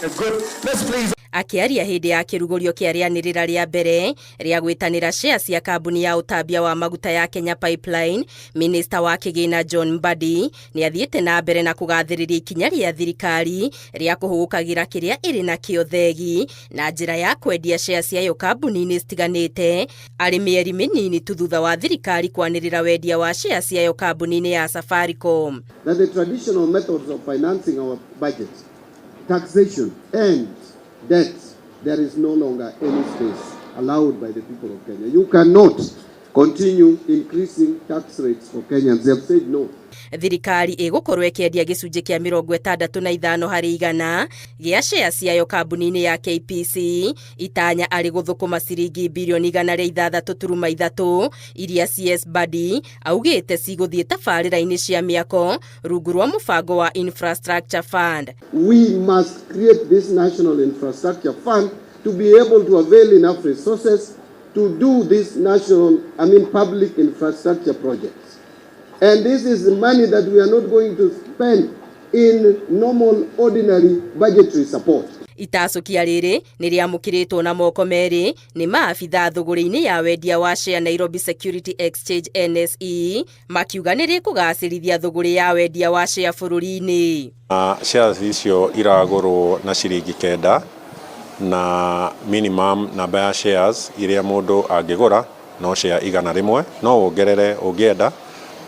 Good. Let's please Akĩaria hĩndĩ ya kĩrugũrio kĩa rĩanĩrĩra rĩa mbere rĩa gwĩtanĩra share cia kambuni ya ũtambia wa maguta ya Kenya Pipeline, minista wa kĩgĩna John Mbadi nĩ athiĩte na mbere na kũgathĩrĩria ikinya rĩa thirikari rĩa kũhũgũkagĩra kĩrĩa ĩrĩ nakĩo thegi na njĩra ya kwendia share ciayo kambuni-inĩ citiganĩte, arĩ mĩeri mĩnini tu thutha wa thirikari kwanĩrĩra wendia wa share ciayo kambuni-inĩ ya Safaricom. That the traditional methods of financing our budget, taxation and debt, there is no longer any space allowed by the people of Kenya. You cannot continue increasing tax rates for Kenyans. They have said no. Thirikari ĩgũkorwo ĩkĩendia gĩcunjĩ kĩa 65% gĩa share ciayo kambuni-inĩ ya KPC, itanya arĩ gũthũkũma ciringi birioni 106.3 iria CS Mbadi augĩte cigũthiĩ tabarĩra-inĩ cia mĩako rungu rwa mũbango wa Infrastructure Fund. We must create this National Infrastructure Fund to be able to avail enough resources to do this national, I mean, public infrastructure projects. And this is money that we are not going to spend in normal, ordinary budgetary support. Itacũkia rĩrĩ nĩ rĩamũkĩrĩtwo na moko merĩ nĩ maabitha thũgũrĩ-inĩ ya wendia wa share Nairobi Security Exchange NSE, makiuga nĩ rĩkũgacĩrithia thũgũrĩ ya wendia wa share bũrũri-inĩ. Shares icio iragũrwo na ciringi 9, na minimum namba ya shares iria mũndũ angĩgũra no share 100, no wongerere ũngĩenda.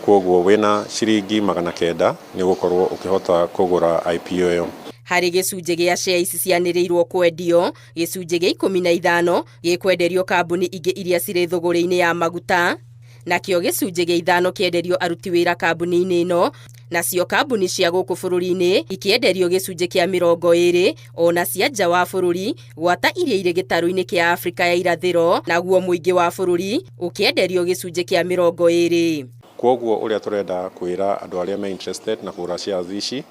Koguo wĩna ciringi 900 nĩ ũgũkorwo ũkĩhota kũgũra IPO ĩyo. Harĩ gĩcunjĩ gĩa share ici cianĩrĩirwo kwendio, gĩcunjĩ gĩa 15 gĩkwenderio kambuni ingĩ iria cirĩ thũgũrĩ-inĩ ya maguta, nakĩo gĩcunjĩ gĩa 5 kĩenderio aruti wĩra kambuni-inĩ ĩno, nacio kambuni cia gũkũ bũrũri-inĩ ikĩenderio gĩcunjĩ kĩa 20, ona cia nja wa bũrũri gwata iria irĩ gĩtarũ-inĩ kĩa Afrika ya irathĩro, naguo mũingĩ wa bũrũri ũkĩenderio gĩcunjĩ kĩa 20. Koguo ũrĩa tũrenda kwĩra andũ arĩa me interested na kũgũra shares ici,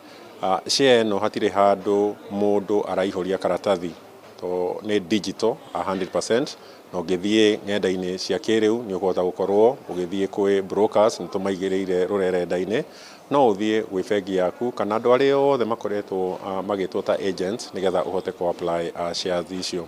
share ĩno hatirĩ handũ mũndũ araihũria karatathi, to nĩ digital 100%, na ũngĩthiĩ ng'enda-inĩ cia kĩrĩu nĩ ũkũhota gũkorwo ũgĩthiĩ kwĩ brokers, nĩ tũmaigĩrĩire rũrenda-inĩ, no ũthiĩ gwĩ bengi yaku kana andũ arĩa othe makoretwo magĩtwo ta agents nĩgetha ũhote kũ apply shares icio.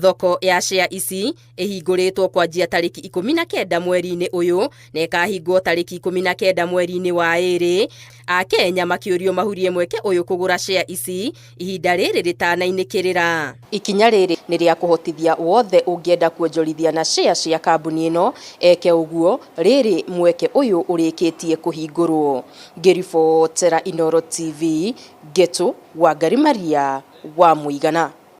Thoko ya share ici ĩhingũrĩtwo kwanjia tarĩki 19 mweri-inĩ ũyũ na ĩkahingwo tarĩki 19 mweri-inĩ wa ĩrĩ. Akenya makĩũrio mahurie mweke ũyũ kũgũra share ici ihinda rĩrĩ rĩtanainĩkĩrĩra. Ikinya rĩrĩ nĩ rĩa kũhotithia wothe ũngĩenda kuonjorithia na share cia kambuni ĩno eke ũguo rĩrĩ mweke ũyũ ũrĩkĩtie kũhingũrwo. Ngĩribotera Inooro TV, Ngetu Wangari Maria wa Mũigana.